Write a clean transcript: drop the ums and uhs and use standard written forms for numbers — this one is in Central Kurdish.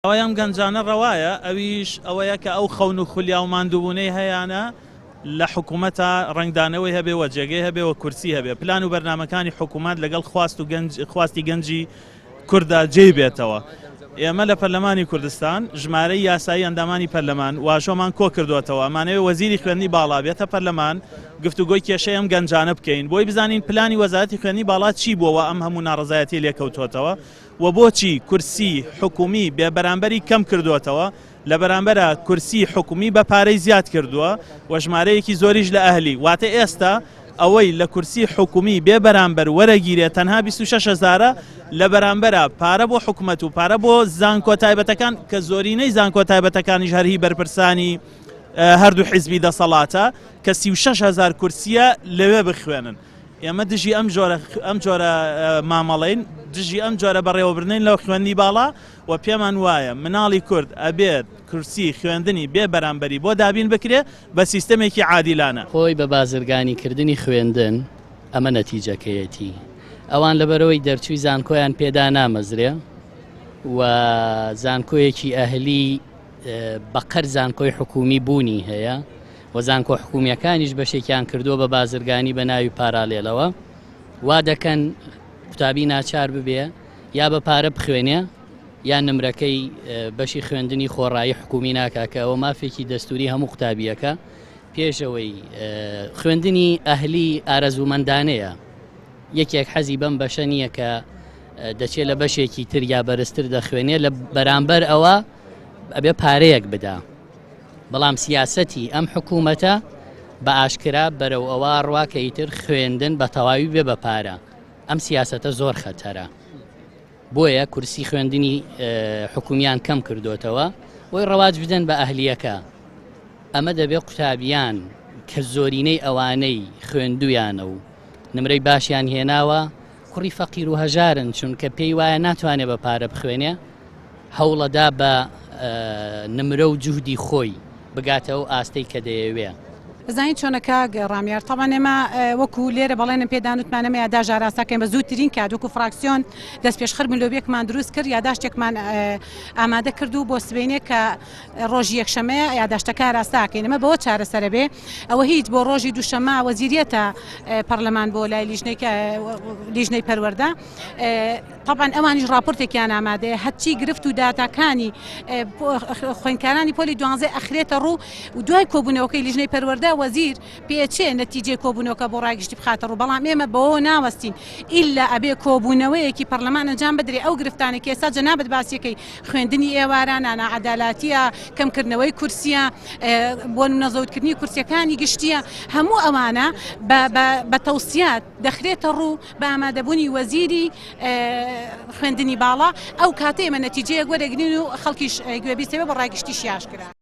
داوای ئەم گەنجانە ڕەوایە، ئەویش ئەوەیە کە ئەو خەون و خولیا و ماندووبوونەی هەیانە لە حکوومەتا ڕەنگدانەوەی هەبێ و جێگەی هەبێ و کورسی هەبێ، پلان و بەرنامەکانی حکوومەت لەگەڵ خواست و گەنج خواستی گەنجی کوردا جێی بێتەوە. ئێمە لە پەرلەمانی کوردستان ژمارەی یاسایی ئەندامانی پەرلەمان واژۆمان کۆ کردووەتەوە، ئەمانەوێ وەزیری خوێندنی باڵا بێتە پەرلەمان گفتوگۆی کێشەی ئەم گەنجانە بکەین بۆی بزانین پلانی وەزارەتی خوێندنی باڵا چی بووە وا ئەم هەموو ناڕەزایەتیەی لێکەوتووەتەوە. وە بۆچی کورسی حکومی بێ بەرامبەری کەم کردۆتەوە لە بەرامبەرا کورسی حکومی بە پارەی زیاد کردووە وە ژمارەیەکی زۆریش لە ئەهلی واتە ئێستا ئەوەی لە کورسی حکومی بێ بەرامبەر وەرەگیرێ تەنها 26 هەزارە لە بەرامبەرا پارە بۆ حکومەت و پارە بۆ زانکۆ تایبەتەکان کە زۆرینەی زانکۆ تایبەتەکانیش هەر هی بەرپرسانی هەردوو حیزبی دەسەڵاتە کە 36 هەزار کورسیە لەوێ بخوێنن. ئێمە دژی ئەم جۆرە ئەم جۆرە مامەڵەین، دژی ئەم جۆرە بەڕێوەبردنەین لە خوێندنی باڵا و پێمان وایە مناڵی کورد ئەبێت کورسی خوێندنی بێ بەرامبەری بۆ دابین بکرێ بە سیستەمێکی عادیلانە. خۆی بە بازرگانی کردنی خوێندن ئەمە نەتیجەکەیەتی. ئەوان لەبەرئەوەی دەرچووی زانکۆیان پێ دانامەزرێ و زانکۆیەکی ئەهلی بەقەر زانکۆی حکوومی بوونی هەیە، و زانکۆ حکومیەکانیش بەشێکیان کردووە بە بازرگانی بە ناوی پارالێلەوە وا دەکەن قوتابی ناچار ببێ یا بە پارە بخوێنێ یان نمرەکەی بەشی خوێندنی خۆڕایی حکومی ناکا کە ئەوە مافێکی دەستوری هەموو قوتابیەکە پێشەوەی خوێندنی ئەهلی ئارەزوومەندانەیە یەکێک حەزی بەم بەشە نییە کە دەچێت لە بەشێکی تر یا بەرزتر دەخوێنێ لە بەرامبەر ئەوە ئەبێ پارەیەک بدا بەڵام سیاسەتی ئەم حکوومەتە بە ئاشکرا بەرەو ئەوە ڕوا کە ئیتر خوێندن بە تەواوی بێ بە پارە. ئەم سیاسەتە زۆر خەتەرە. بۆیە کورسی خوێندنی حکومیان کەم کردۆتەوە بۆی ڕەواج بدەن بە ئەهلیەکە. ئەمە دەبێ قوتابیان کە زۆرینەی ئەوانەی خوێندویانە و نمرەی باشیان هێناوە کوڕی فەقیر و هەژارن چونکە پێی وایە ناتوانێ بە پارە بخوێنێ هەوڵەدا بە نمرە و جوهدی خۆی بگاتە ئەو ئاستەی کە دەیەوێ. ئەزانی چۆنە کاک ڕامیار تەبعەن ئێمە وەکو لێرە بەڵێنم پێدان وتمان ئێمە یاداشت ئاراستە کەین بە زووترین کات وەکو فراکسیۆن دەستپێشخەر بووین لۆبیەکمان دروست کرد یاداشتێکمان ئامادە کرد و بۆ سبەینێ کە ڕۆژی یەکشەمەیە یاداشتەکە ئاراستە ئەکەین ئەمە بەوە چارەسەرە بێ ئەوە هیچ بۆ ڕۆژی دووشەمە وەزیریەتە پەرلەمان بۆ لای لیژنەی لیژنەی پەروەردە تەبعەن ئەوانیش ڕاپۆرتێکیان ئامادەیە هەرچی گرفت و داتاکانی خوێندکارانی پۆلی دوانزەی ئەخرێتە ڕوو و دوای کۆبوونەوەکەی لیژنەی پەروەردە وەزیر پێچێ نەتیجەی کۆبوونەوەکە بۆ ڕای گشتی بخاتە ڕوو بەڵام ئێمە بەوە ناوەستین ئیلا ئەبێ کۆبوونەوەیەکی پەرلەمان ئەنجام بدرێ ئەو گرفتانەی کە ئێستا جەنابت باسیەکەی خوێندنی ئێوارانە ناعەدالاتیە کەمکردنەوەی کورسیە بۆ نمونە زەوتکردنی کورسیەکانی گشتیە هەموو ئەوانە بە تەوسیات دەخرێتە ڕوو بە ئامادەبوونی وەزیری خوێندنی باڵا، ئەو کاتە ئێمە نەتیجەیەک وەرەگرین و خەڵکیش گوێبیست دەبێت بۆ ڕای گشتیشی ئاشکرا.